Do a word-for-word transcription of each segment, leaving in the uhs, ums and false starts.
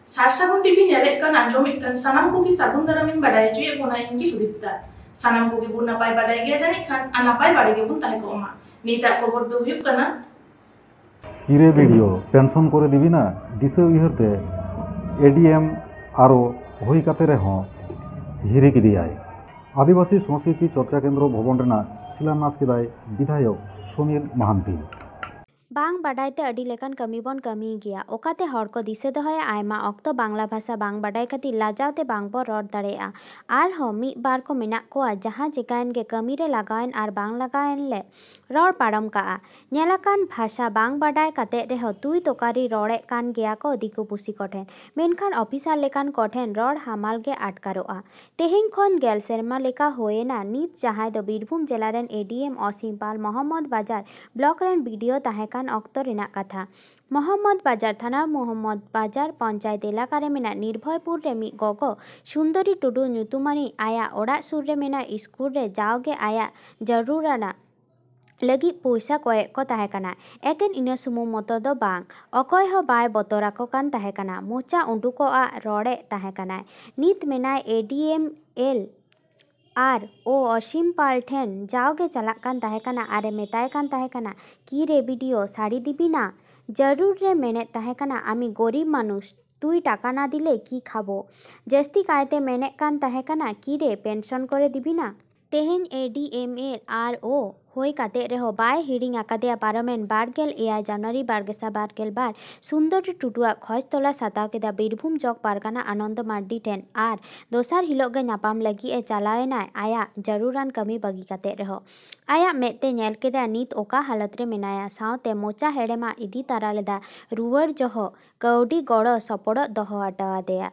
ᱥᱟᱨᱥᱟᱹᱜᱩᱱ TV ᱧᱮᱞᱮᱫ ᱠᱟᱱ, ᱟᱸᱡᱚᱢᱮᱫ ᱠᱟᱱ ᱥᱟᱱᱟᱢ ᱠᱚᱜᱮ ᱥᱟᱹᱜᱩᱱ ᱫᱟᱨᱟᱢ ᱤᱧ ᱵᱟᱰᱟᱭ ᱦᱚᱪᱚᱭᱮᱫ ᱵᱚᱱᱟ, ᱤᱧ ᱜᱮ ᱥᱩᱫᱤᱯᱛᱟ᱾ ᱥᱟᱱᱟᱢ ᱠᱚᱜᱮ ᱵᱚᱱ ᱱᱟᱯᱟᱭ ᱵᱟᱰᱟᱭ ᱜᱮᱭᱟ ᱡᱟᱹᱱᱤᱡ ᱠᱷᱟᱱ, ᱟᱨ ᱱᱟᱯᱟᱭ ᱵᱟᱲᱮ ᱜᱮᱵᱚᱱ ᱛᱟᱦᱮᱸ ᱠᱚᱜ ᱢᱟ᱾ ᱱᱤᱛᱟᱜ ᱠᱷᱚᱵᱚᱨ ᱫᱚ ᱦᱩᱭᱩᱜ ᱠᱟᱱᱟ, ᱠᱤᱨᱮ ᱵᱤᱰᱤᱭᱳ ᱯᱮᱱᱥᱚᱱ ᱠᱚᱨᱮ ᱫᱤᱵᱤᱱᱟ ᱫᱤᱥᱟᱹ ᱩᱭᱦᱟᱹᱨ ᱛᱮ ᱮᱰᱤᱮᱢ ᱟᱨᱚ ᱦᱩᱭ ᱠᱟᱛᱮ ᱨᱮᱦᱚᱸ ᱦᱤᱨᱤ ᱠᱮᱫᱮᱭᱟᱭ᱾ ᱟᱹᱫᱤᱵᱟᱹᱥᱤ ᱥᱚᱝᱥᱠᱨᱤᱛᱤ ᱪᱚᱨᱪᱟ ᱠᱮᱱᱫᱨᱚ ᱵᱷᱚᱵᱚᱱ ᱨᱮᱱᱟᱜ ᱥᱤᱞᱟᱱᱟᱥ ᱠᱮᱫᱟᱭ ᱵᱤᱫᱷᱟᱭᱚᱠ ᱥᱚᱢᱤᱨ ᱢᱟᱦᱟᱱᱛᱤ᱾ ᱵᱟᱝ ᱵᱟᱰᱟᱭ ᱛᱮ ᱟᱹᱰᱤ ᱞᱮᱠᱟᱱ ᱠᱟᱹᱢᱤ ᱵᱚᱱ ᱠᱟᱹᱢᱤᱭ ᱜᱮᱭᱟ᱾ ᱚᱠᱟᱛᱮ ᱦᱚᱲ ᱠᱚ ᱫᱤᱥᱟᱹ ᱫᱚᱦᱚᱭᱟ, ᱟᱭᱢᱟ ᱚᱠᱛᱚ ᱵᱟᱝᱞᱟ ᱵᱷᱟᱥᱟ ᱵᱟᱝ ᱵᱟᱰᱟᱭ ᱠᱷᱟᱹᱛᱤᱨ ᱞᱟᱡᱟᱣ ᱛᱮ ᱵᱟᱝ ᱵᱚ ᱨᱚᱲ ᱫᱟᱲᱮᱭᱟᱜᱼᱟ᱾ ᱟᱨᱦᱚᱸ ᱢᱤᱫ ᱵᱟᱨ ᱠᱚ ᱢᱮᱱᱟᱜ ᱠᱚᱣᱟ, ᱡᱟᱦᱟᱸ ᱪᱮᱠᱟᱭᱮᱱ ᱜᱮ ᱠᱟᱹᱢᱤ ᱨᱮ ᱞᱟᱜᱟᱣᱮᱱ ᱟᱨ ᱵᱟᱝ ᱞᱟᱜᱟᱣᱮᱱ ᱞᱮ ᱨᱚᱲ ᱯᱟᱨᱚᱢ ᱠᱟᱜᱼᱟ᱾ ᱧᱮᱞᱟᱠᱟᱱ ᱵᱷᱟᱥᱟ ᱵᱟᱝ ᱵᱟᱰᱟᱭ ᱠᱟᱛᱮ ᱨᱮᱦᱚᱸ ᱛᱩᱭ ᱛᱚᱠᱟᱨᱤ ᱨᱚᱲᱮᱫ ᱠᱟᱱ ᱜᱮᱭᱟ ᱠᱚ ᱫᱤᱠᱩ ᱯᱩᱥᱤ ᱠᱚᱴᱷᱮᱱ, ᱢᱮᱱᱠᱷᱟᱱ ᱚᱯᱷᱤᱥᱟᱨ ᱞᱮᱠᱟᱱ ᱠᱚᱴᱷᱮᱱ ᱨᱚᱲ ᱦᱟᱢᱟᱞ ᱜᱮ ᱟᱴᱠᱟᱨᱚᱜᱼᱟ᱾ ᱛᱮᱦᱮᱧ ᱠᱷᱚᱱ ᱜᱮᱞ ᱥᱮᱨᱢᱟ ᱞᱮᱠᱟ ᱦᱩᱭᱮᱱᱟ, ᱱᱤᱛ ᱡᱟᱦᱟᱸᱭ ᱫᱚ ᱵᱤᱨᱵᱷᱩᱢ ᱡᱮᱞᱟ ᱨᱮᱱ ᱮᱰᱤᱮᱢ ᱚᱥᱤᱢ ᱯᱟᱞ ᱢᱚᱦᱚᱢᱢᱚᱫᱽ ᱵᱟᱡᱟᱨ ᱵᱞᱚᱠ ᱨᱮᱱ ᱵᱤᱰᱤᱳ ᱛᱟᱦᱮᱸ ᱠᱟᱱ ᱚᱠᱛᱚ ᱨᱮᱱᱟᱜ ᱠᱟᱛᱷᱟ᱾ ᱢᱚᱦᱚᱢᱢᱚᱫᱽ ᱵᱟᱡᱟᱨ ᱛᱷᱟᱱᱟ ᱢᱚᱦᱚᱢᱢᱚᱫᱽ ᱵᱟᱡᱟᱨ ᱯᱚᱧᱪᱟᱭᱮᱛ ᱮᱞᱟᱠᱟ ᱨᱮ ᱢᱮᱱᱟᱜ ᱱᱤᱨᱵᱷᱚᱭᱯᱩᱨ ᱨᱮ ᱢᱤᱫ ᱜᱚᱜᱚ ᱥᱩᱱᱫᱚᱨᱤ ᱴᱩᱰᱩ ᱧᱩᱛᱩᱢᱟᱱᱤᱡ ᱟᱭᱟᱜ ᱚᱲᱟᱜ ᱥᱩᱨ ᱨᱮ ᱢᱮᱱᱟᱜ ᱤᱥᱠᱩᱞ ᱨᱮ ᱡᱟᱣᱜᱮ ᱟᱭᱟᱜ ᱡᱟᱹᱨᱩᱲᱟᱱᱟᱜ ᱞᱟᱹᱜᱤᱫ ᱯᱚᱭᱥᱟ ᱠᱚᱭᱮᱜ ᱠᱚ ᱛᱟᱦᱮᱸ ᱠᱟᱱᱟ᱾ ᱮᱠᱮᱱ ᱤᱱᱟᱹ ᱥᱩᱢᱩᱝ ᱢᱚᱛᱚ ᱫᱚ ᱵᱟᱝ, ᱚᱠᱚᱭ ᱦᱚᱸ ᱵᱟᱭ ᱵᱚᱛᱚᱨ ᱟᱠᱚ ᱠᱟᱱ ᱛᱟᱦᱮᱸ ᱠᱟᱱᱟ᱾ ᱢᱚᱪᱟ ᱩᱰᱩᱠᱚᱜ ᱟᱜ ᱨᱚᱲᱮᱫ ᱛᱟᱦᱮᱸ ᱠᱟᱱᱟᱭ᱾ ᱱᱤᱛ ᱢᱮᱱᱟᱭ ᱮᱰᱤᱮᱢ ᱮᱞ ᱟᱨ ᱳ ᱚᱥᱤᱢ ᱯᱟᱞ ᱴᱷᱮᱱ ᱡᱟᱣᱜᱮ ᱪᱟᱞᱟᱜ ᱠᱟᱱ ᱛᱟᱦᱮᱸ ᱠᱟᱱᱟ ᱟᱨᱮ ᱢᱮᱛᱟᱭ ᱠᱟᱱ ᱛᱟᱦᱮᱸ ᱠᱟᱱᱟ, "ᱠᱤ ᱨᱮ ᱵᱤᱰᱤᱭᱳ ᱥᱟᱹᱲᱤ ᱫᱤᱵᱤᱱᱟ?" ᱡᱟᱹᱨᱩᱲ ᱨᱮ ᱢᱮᱱᱮᱫ ᱛᱟᱦᱮᱸ ᱠᱟᱱᱟ, "ᱟᱢᱤ ᱜᱚᱨᱤᱵ ᱢᱟᱱᱩᱥ, ᱛᱩᱭ ᱴᱟᱠᱟ ᱱᱟ ᱫᱤᱞᱮ ᱠᱤ ᱠᱷᱟᱵᱚ?" ᱡᱟᱹᱥᱛᱤ ᱠᱟᱭᱛᱮ ᱢᱮᱱᱮᱫ ᱠᱟᱱ ᱛᱟᱦᱮᱸ ᱠᱟᱱᱟ, "ᱠᱤ ᱨᱮ ᱯᱮᱱᱥᱚᱱ ᱠᱚᱨᱮ ᱫᱤᱵᱤᱱᱟ?" ᱛᱮᱦᱮᱧ ᱮᱰᱤᱮᱢᱮᱞ ᱟᱨ ᱳ ᱦᱩᱭ ᱠᱟᱛᱮ ᱨᱮᱦᱚᱸ ᱵᱟᱭ ᱦᱤᱲᱤᱧ ᱟᱠᱟᱫᱮᱭᱟ ᱯᱟᱨᱚᱢᱮᱱ ᱵᱟᱨᱜᱮᱞ ᱮᱭᱟᱭ ᱡᱟᱱᱩᱣᱟᱨᱤ ᱵᱟᱨ ᱜᱮᱥᱟᱭ ᱵᱟᱨᱜᱮᱞ ᱵᱟᱨ ᱥᱩᱱᱫᱚᱨᱤ ᱴᱩᱰᱩᱣᱟᱜ ᱠᱷᱚᱡᱽ ᱛᱚᱞᱟᱥ ᱦᱟᱛᱟᱣ ᱠᱮᱫᱟ ᱵᱤᱨᱵᱷᱩᱢ ᱡᱚᱜᱽ ᱯᱟᱨᱜᱟᱱᱟ ᱟᱱᱚᱱᱫᱚ ᱢᱟᱨᱰᱤ ᱴᱷᱮᱱ ᱟᱨ ᱫᱚᱥᱟᱨ ᱦᱤᱞᱳᱜ ᱜᱮ ᱧᱟᱯᱟᱢ ᱞᱟᱹᱜᱤᱫ ᱮ ᱪᱟᱞᱟᱣ ᱮᱱᱟᱭ᱾ ᱟᱭᱟᱜ ᱡᱟᱹᱨᱩᱲᱟᱱ ᱠᱟᱹᱢᱤ ᱵᱟᱹᱜᱤ ᱠᱟᱛᱮ ᱨᱮᱦᱚᱸ ᱟᱭᱟᱜ ᱢᱮᱫ ᱛᱮ ᱧᱮᱞ ᱠᱮᱫᱟ ᱱᱤᱛ ᱚᱠᱟ ᱦᱟᱞᱚᱛ ᱨᱮ ᱢᱮᱱᱟᱭᱟ, ᱥᱟᱶᱛᱮ ᱢᱚᱪᱟ ᱦᱮᱲᱮᱢᱟᱜ ᱤᱫᱤ ᱛᱟᱨᱟ ᱞᱮᱫᱟ ᱨᱩᱣᱟᱹᱲ ᱡᱚᱦᱚᱜ ᱠᱟᱹᱣᱰᱤ ᱜᱚᱲᱚ ᱥᱚᱯᱚᱲᱚᱫ ᱫᱚᱦᱚ ᱦᱚᱴᱚ ᱟᱫᱮᱭᱟ᱾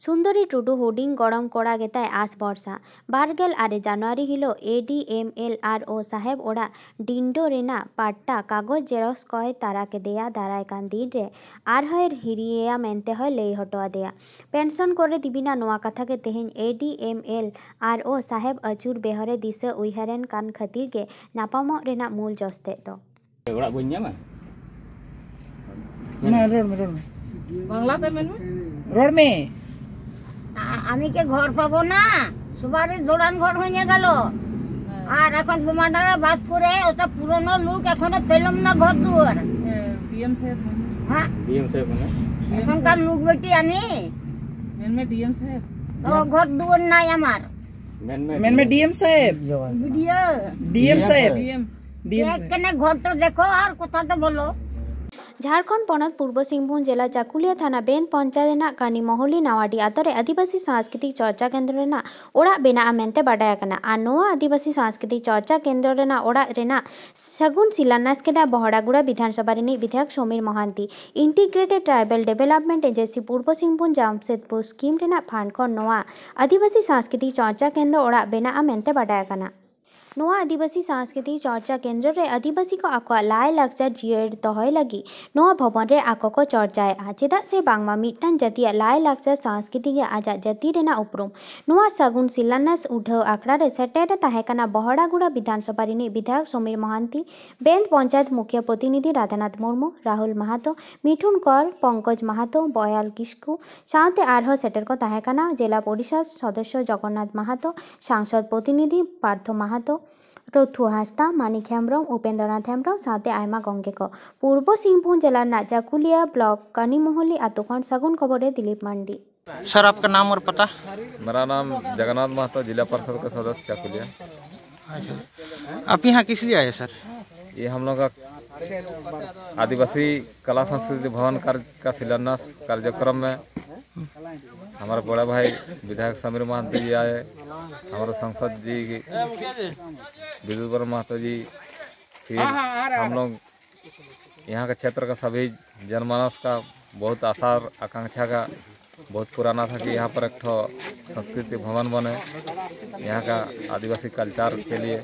ᱥᱩᱱᱫᱚᱨᱤ ᱴᱩᱰᱩ ᱦᱩᱰᱤᱧ ᱜᱚᱲᱚᱢ ᱠᱚᱲᱟ ᱜᱮᱛᱟᱭ ᱟᱸᱥ ᱵᱷᱚᱨᱥᱟ᱾ ᱵᱟᱨᱜᱮᱞ ᱟᱨᱮ ᱡᱟᱱᱩᱣᱟᱨᱤ ᱦᱤᱞᱳᱜ ᱮᱰᱤᱮᱢᱮᱞ ᱟᱨ ᱳ ᱥᱟᱦᱮᱵᱽ ᱚᱲᱟᱜ ᱰᱤᱱᱰᱳ ᱨᱮᱱᱟᱜ ᱯᱟᱴᱴᱟ ᱠᱟᱜᱚᱡᱽ ᱡᱮᱨᱚᱠᱥ ᱠᱚᱭ ᱛᱟᱨᱟ ᱠᱮᱫᱮᱭᱟ᱾ ᱫᱟᱨᱟᱭ ᱠᱟᱱ ᱫᱤᱱ ᱨᱮ ᱟᱨᱦᱚᱸᱭ ᱦᱤᱨᱤᱭᱮᱭᱟ ᱢᱮᱱᱛᱮ ᱦᱚᱸᱭ ᱞᱟᱹᱭ ᱦᱚᱴᱚ ᱟᱫᱮᱭᱟ᱾ ᱯᱮᱱᱥᱚᱱ ᱠᱚᱨᱮ ᱫᱤᱵᱤᱱᱟ ᱱᱚᱣᱟ ᱠᱟᱛᱷᱟ ᱜᱮ ᱛᱮᱦᱮᱧ ᱮᱰᱤᱮᱢᱮᱞ ᱟᱨ ᱳ ᱥᱟᱦᱮᱵᱽ ᱟᱹᱪᱩᱨ ᱵᱮᱦᱚᱨᱮ ᱫᱤᱥᱟᱹ ᱩᱭᱦᱟᱹᱨᱮᱱ ᱠᱟᱱ ᱠᱷᱟᱹᱛᱤᱨ ᱜᱮ ᱧᱟᱯᱟᱢᱚᱜ ᱨᱮᱱᱟᱜ ᱢᱩᱞ ᱡᱚᱥ ᱛᱮᱫ ᱫᱚ᱾ ᱚᱲᱟᱜ ᱵᱟᱹᱧ ᱧᱟᱢᱟ? ᱢᱟ, ᱨᱚᱲ ᱢᱮ, ᱨᱚᱲ ᱢᱮ᱾ ᱵᱟᱝᱞᱟ ᱛᱮ ᱢᱮᱱ ᱢᱮ᱾ ᱨᱚᱲ ᱢᱮ। আ- আমি কি ঘর পাবো না? সবারই দোলান ঘর হয়ে গেল। আর এখন বোমাডাঙ্গা বাসপুরে ওটা পুরনো লোক, এখনো পেলাম না ঘর দুয়ার। ডিএম সাহেব। হ্যাঁ, ডিএম সাহেব। মানে? এখনকার লোক বেটি আমি। মেনমে ডিএম সাহেব। তো ঘর দুয়ার নাই আমার। মেনমে মেনমে ডিএম সাহেব। ভিডিও। ডিএম সাহেব। ডিএম। ডিএম সাহেব। কেন ঘরটা দেখো আর কথাটা বলো। ঝাড়খণ্ড ᱯᱚᱱᱚᱛ ᱯᱩᱨᱵᱚ ᱥᱤᱝᱵᱷᱩᱢ ᱡᱮᱞᱟ ᱪᱟᱠᱩᱞᱤᱭᱟᱹ ᱛᱷᱟᱱᱟ ᱵᱮᱱ ᱯᱚᱧᱪᱟᱭᱮᱛ ᱨᱮᱱᱟᱜ ᱠᱟᱱᱤ ᱢᱚᱦᱚᱞᱤ ᱱᱟᱣᱟᱰᱤ ᱟᱛᱳ ᱨᱮ ᱟᱹᱫᱤᱵᱟᱹᱥᱤ ᱥᱟᱝᱥᱠᱨᱤᱛᱤᱠ ᱪᱚᱨᱪᱟ ᱠᱮᱱᱫᱨᱚ ᱨᱮᱱᱟᱜ ᱚᱲᱟᱜ ᱵᱮᱱᱟᱜᱼᱟ ᱢᱮᱱᱛᱮ ᱵᱟᱰᱟᱭ ᱟᱠᱟᱱᱟ᱾ ᱟᱨ ᱱᱚᱣᱟ ᱟᱹᱫᱤᱵᱟᱹᱥᱤ ᱥᱟᱝᱥᱠᱨᱤᱛᱤᱠ ᱪᱚᱨᱪᱟ ᱠᱮᱱᱫᱨᱚ ᱨᱮᱱᱟᱜ ᱚᱲᱟᱜ ᱨᱮᱱᱟᱜ ᱥᱟᱹᱜᱩᱱ ᱥᱤᱞᱟᱱᱟᱥ ᱠᱮᱫᱟ ᱵᱚᱦᱚᱲᱟᱜᱩᱲᱟ ᱵᱤᱫᱷᱟᱱ ᱥᱚᱵᱷᱟ ᱨᱤᱱᱤᱡ ᱵᱤᱫᱷᱟᱭᱚᱠ Samir Mohanty. Integrated tribal development agency Purba Singhbhum Jamshedpur scheme ᱨᱮᱱᱟᱜ ᱯᱷᱟᱱᱰ ᱠᱷᱚᱱ ᱱᱚᱣᱟ ᱟᱹᱫᱤᱵᱟᱹᱥᱤ ᱥᱟᱝᱥᱠᱨᱤᱛᱤᱠ ᱪᱚᱨᱪᱟ ᱠᱮᱱᱫᱨᱚ ᱚᱲᱟᱜ ᱵᱮᱱᱟᱜᱼᱟ ᱢᱮᱱᱛᱮ ᱵᱟᱰᱟᱭ ᱟᱠᱟᱱᱟ᱾ ᱱᱚᱣᱟ ᱟᱹᱫᱤᱵᱟᱹᱥᱤ ᱥᱟᱝᱥᱠᱨᱤᱛᱤᱠ ᱪᱚᱨᱪᱟ ᱠᱮᱱᱫᱨᱚ ᱨᱮ ᱟᱹᱫᱤᱵᱟᱹᱥᱤ ᱠᱚ ᱟᱠᱚᱣᱟᱜ ᱞᱟᱭ ᱞᱟᱠᱪᱟᱨ ᱡᱤᱭᱟᱹᱲ ᱫᱚᱦᱚᱭ ᱞᱟᱹᱜᱤᱫ ᱱᱚᱣᱟ ᱵᱷᱚᱵᱚᱱ ᱨᱮ ᱟᱠᱚ ᱠᱚ ᱪᱚᱨᱪᱟᱭᱮᱫᱼᱟ, ᱪᱮᱫᱟᱜ ᱥᱮ ᱵᱟᱝᱢᱟ ᱢᱤᱫᱴᱟᱝ ᱡᱟᱹᱛᱤᱭᱟᱜ ᱞᱟᱭ ᱞᱟᱠᱪᱟᱨ ᱥᱟᱝᱥᱠᱨᱤᱛᱤ ᱜᱮ ᱟᱡᱟᱜ ᱡᱟᱹᱛᱤ ᱨᱮᱱᱟᱜ ᱩᱯᱨᱩᱢ᱾ ᱱᱚᱣᱟ ᱥᱟᱹᱜᱩᱱ ᱥᱤᱞᱟᱱᱟᱥ ᱩᱰᱷᱟᱹᱣ ᱟᱠᱷᱲᱟ ᱨᱮ ᱥᱮᱴᱮᱨ ᱨᱮ ᱛᱟᱦᱮᱸ ᱠᱟᱱᱟ ᱵᱚᱦᱚᱲᱟᱜᱩᱲᱟ ᱵᱤᱫᱷᱟᱱ ᱥᱚᱵᱷᱟ ᱨᱤᱱᱤᱡ ᱵᱤᱫᱷᱟᱭᱚᱠ ᱥᱚᱢᱤᱨ ᱢᱚᱦᱟᱱᱛᱤ, ᱵᱮᱱᱫ ᱯᱚᱧᱪᱟᱭᱮᱛ ᱢᱩᱠᱷᱤᱭᱟᱹ ᱯᱨᱚᱛᱤᱱᱤᱫᱷᱤ ᱨᱟᱫᱷᱟᱱᱟᱛᱷ ᱢᱩᱨᱢᱩ, ᱨᱟᱦᱩᱞ ᱢᱟᱦᱟᱛᱚ, ᱢᱤᱴᱷᱩᱱ ᱠᱚᱨ, ᱯᱚᱝᱠᱚᱡᱽ ᱢᱟᱦᱟᱛᱚ, ᱵᱚᱭᱟᱞ ᱠᱤᱥᱠᱩ ᱥᱟᱶᱛᱮ ᱟᱨᱦᱚᱸ ᱥᱮᱴᱮᱨ ᱠᱚ ᱛᱟᱦᱮᱸ ᱠᱟᱱᱟ ᱡᱮᱞᱟ ᱯᱚᱨᱤᱥᱚᱫᱽ ᱥᱚᱫᱚᱥᱥᱚ ᱡᱚᱜᱚᱱᱱᱟᱛᱷ ᱢᱟᱦᱟᱛᱚ, ᱥᱟᱝᱥᱚᱫᱽ ᱯᱨᱚᱛᱤᱱᱤᱫᱷᱤ ᱯᱟᱨᱛᱷᱚ ᱢᱟᱦᱟᱛᱚ, ᱨᱚᱛᱷᱩ ᱦᱟᱸᱥᱫᱟ, ᱢᱟᱱᱤᱠ ᱦᱮᱢᱵᱨᱚᱢ, ᱩᱯᱮᱱᱫᱨᱚᱱᱟᱛᱷ ᱦᱮᱢᱵᱨᱚᱢ ᱥᱟᱶᱛᱮ ᱟᱭᱢᱟ ᱜᱚᱢᱠᱮ ᱠᱚ᱾ ᱯᱩᱨᱵᱚ ᱥᱤᱝᱵᱷᱩᱢ ᱡᱮᱞᱟ ᱨᱮᱱᱟᱜ ᱪᱟᱠᱩᱞᱤᱭᱟ ᱵᱞᱚᱠ ᱠᱟᱱᱤᱢᱚᱦᱚᱞᱤ ᱟᱛᱳ ᱠᱷᱚᱱ ᱥᱟᱹᱜᱩᱱ ᱠᱷᱚᱵᱚᱨ ᱨᱮ ᱫᱤᱞᱤᱯ ᱢᱟᱱᱰᱤ᱾ सर, आपका नाम और पता? मेरा नाम जगन्नाथ महतो, जिला परिषद के सदस्य चाकुलिया। आप यहाँ किस लिए आए सर? ये हम लोग का आदिवासी कला संस्कृति भवन कार्य का शिलान्यास कार्यक्रम में हमारे बड़े भाई विधायक समीर महंती जी आए, हमारे सांसद जी विद्युत महतो जी, फिर हम लोग यहाँ के क्षेत्र का सभी जनमानस का बहुत आशा और आकांक्षा का बहुत पुराना था कि यहाँ पर एक ठो संस्कृति भवन बने, यहाँ का आदिवासी कल्चर के लिए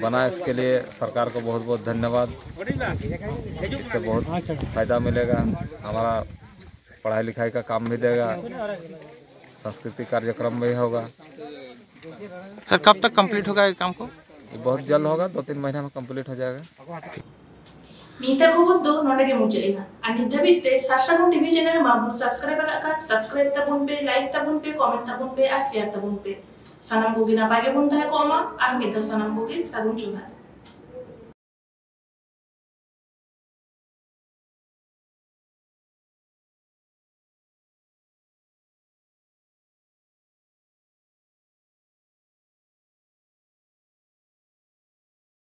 बना। इसके लिए सरकार को बहुत बहुत धन्यवाद। इससे बहुत फायदा मिलेगा, हमारा पढ़ाई लिखाई का काम भी देगा, सांस्कृतिक कार्यक्रम भी होगा। सर, कब तक कंप्लीट होगा ये काम को? ये बहुत जल्द होगा, दो तीन महीने में कंप्लीट हो जाएगा। ᱱᱤᱛᱟᱜ ᱠᱷᱚᱵᱚᱨ ᱫᱚ ᱱᱚᱰᱮ ᱜᱮ ᱢᱩᱪᱟᱹᱫ ᱮᱱᱟ᱾ ᱟᱨ ᱱᱤᱛ ᱫᱷᱟᱹᱵᱤᱡ ᱛᱮ ᱥᱟᱨᱥᱟᱜᱩᱱ ᱴᱤᱵᱷᱤ ᱪᱮᱱᱮᱞ ᱢᱟ ᱵᱚᱱ ᱥᱟᱵᱥᱠᱨᱟᱭᱤᱵ ᱟᱠᱟᱫ ᱠᱷᱟᱱ ᱥᱟᱵᱥᱠᱨᱟᱭᱤᱵ ᱛᱟᱵᱚᱱ ᱯᱮ, ᱞᱟᱭᱤᱠ ᱛᱟᱵᱚᱱ ᱯᱮ, ᱠᱚᱢᱮᱱᱴ ᱛᱟᱵᱚᱱ ᱯᱮ ᱟᱨ ᱥᱮᱭᱟᱨ ᱛᱟᱵᱚᱱ ᱯᱮ᱾ ᱥᱟᱱᱟᱢ ᱠᱚᱜᱮ ᱱᱟᱯᱟᱭ ᱜᱮᱵᱚᱱ ᱛᱟᱦᱮᱸ ᱠᱚᱜ ᱢᱟ᱾ ᱟᱨ ᱢᱤᱫ ᱫᱷᱟᱣ ᱥᱟᱱᱟᱢ ᱠᱚᱜᱮ ᱥᱟᱹᱜᱩᱱ ᱡᱚᱦᱟᱨ᱾